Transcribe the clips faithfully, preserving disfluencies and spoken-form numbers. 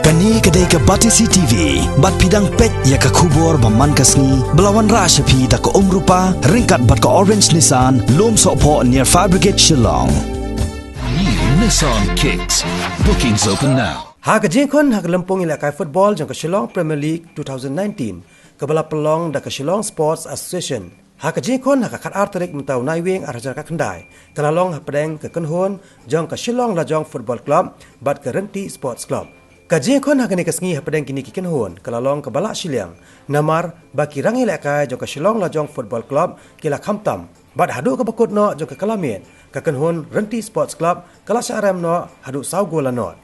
Kane ka dei ka Batesi T V, bad phi dang peit ïa ka khubor ba man ka sngi, ba la wanrah sha phi da ka Umrupa, ryngkat bad ka Orange Nissan, Lumsohphoh near Fire Brigade, Shillong. New Nissan Kicks. Bookings open now. Ha ka jingkhun ha ka lympung ïalehkai football jong ka Shillong Premier League two thousand nineteen, kaba la pynlong da ka Shillong Sports Association. Ha ka jingkhun ha ka khatar tarik mynta u Naiwieng arhajar khatkhyndai, ka la long hapdeng ka kynhun jong ka Shillong Lajong Football Club bad ka Rynti Sports Club. Ka jingkhun ha kane ka sngi hapdeng kine ki kynhun ka la long kaba lah shiliang, namar ba ki rangïalehkai jong ka Shillong Lajong Football Club ki la khamtam, bad haduh kaba kut noh jong ka kylla miet, ka kynhun Rynti Sports Club ka la shah rem noh haduh saw gol la nod.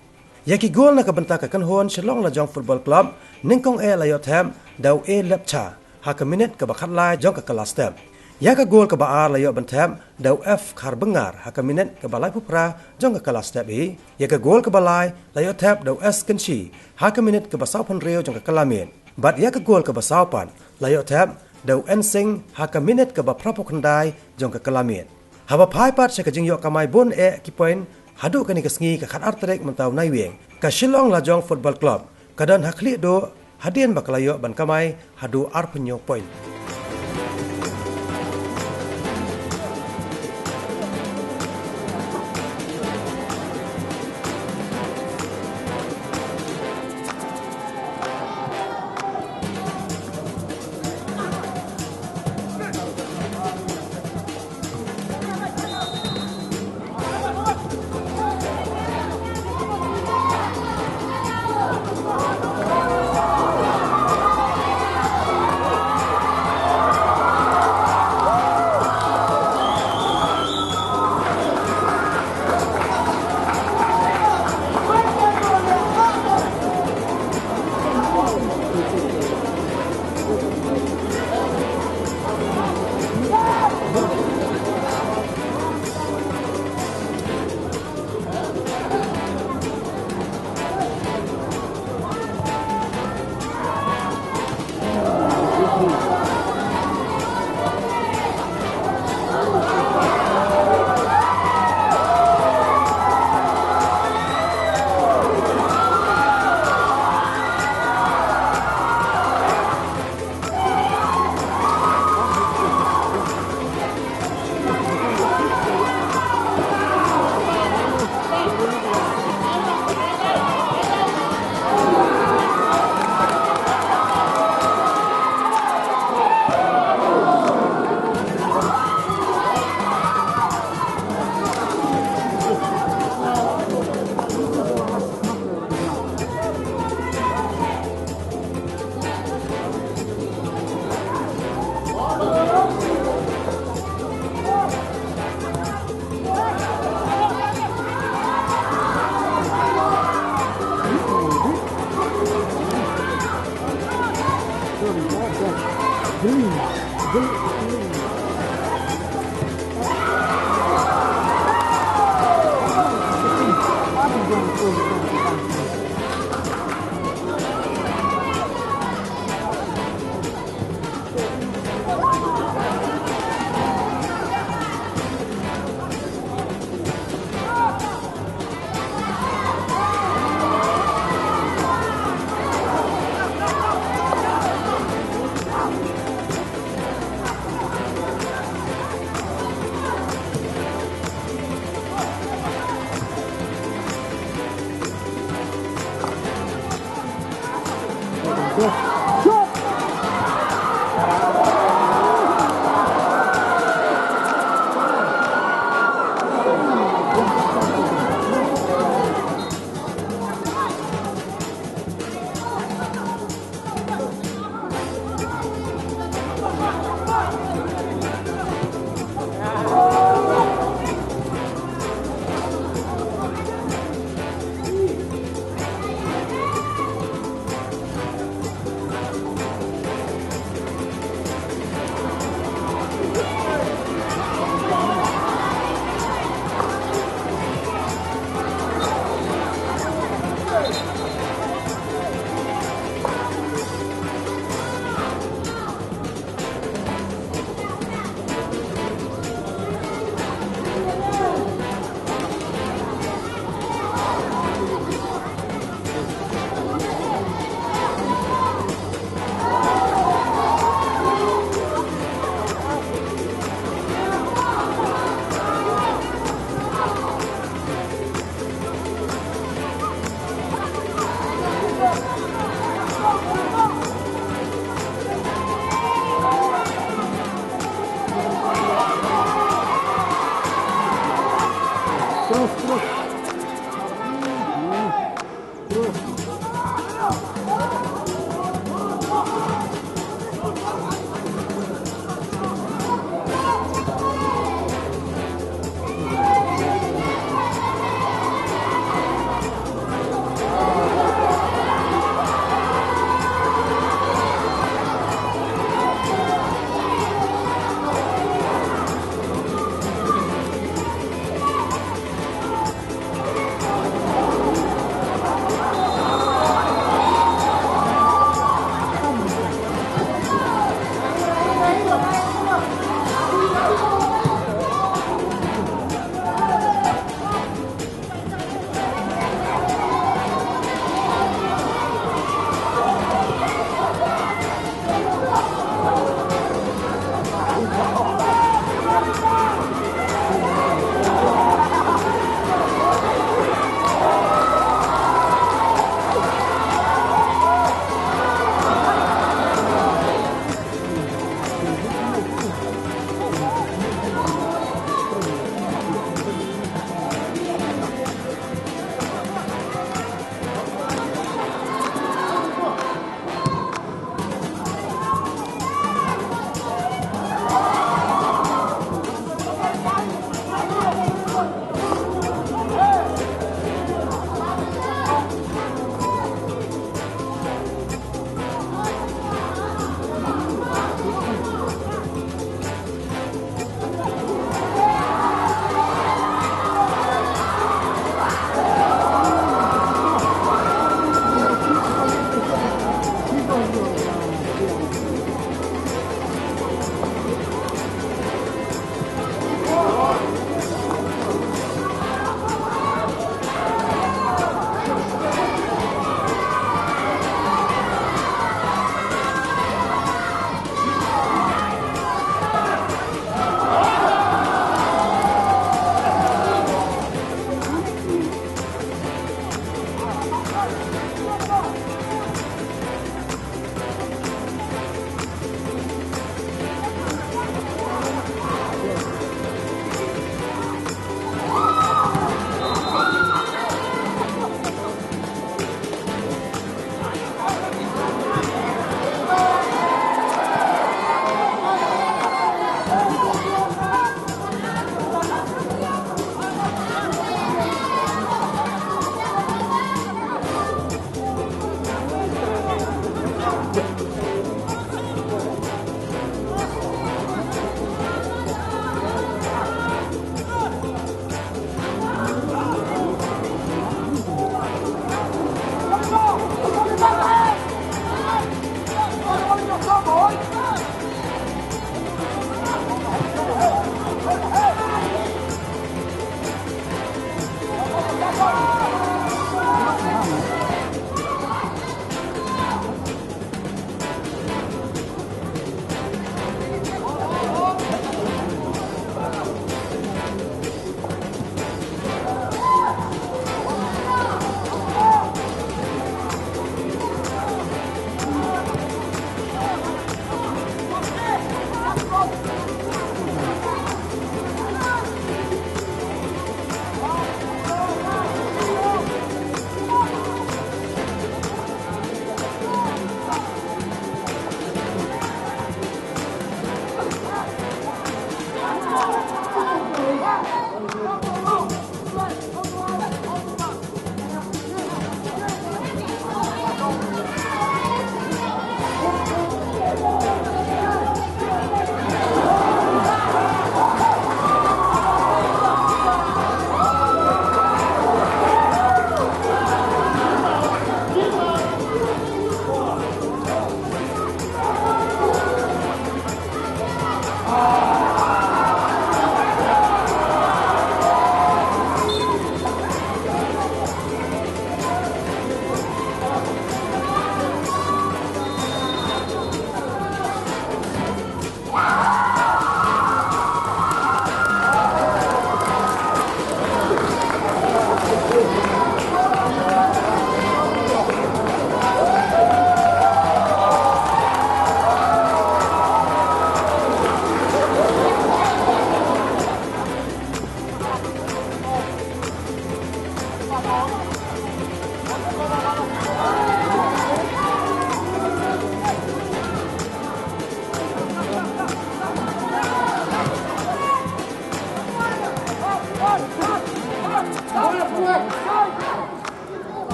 Ïa ki gol na ka bynta ka kynhun Shillong Lajong Football Club, nyngkong eh la ïoh thep da u A Lepcha ha ka minit kaba khatlai jong ka kylla step. Ïa ka gol kaba ar la ïoh ban thep da u F Kharbyngar ha ka minit kaba laiphew phra jong ka kylla step hi. Ïa ka gol kaba lai la ïoh thep da u S Kynshi ha ka minit kaba sawphew hynriew jong ka kylla miet. Bad ïa ka gol kaba saw pat la ïoh thep da u N Sing ha ka minit kaba phraphew khyndai jong ka kylla miet. Haba phai pat sha ka jingïoh kamai bun eh ki point haduh kane ka sngi ka khatar tarik mynta u Naiwieng, ka Shillong Lajong Football Club ka don ha khlieh duh hadien ba ka la ïoh ban kamai haduh arphew hynñiew point.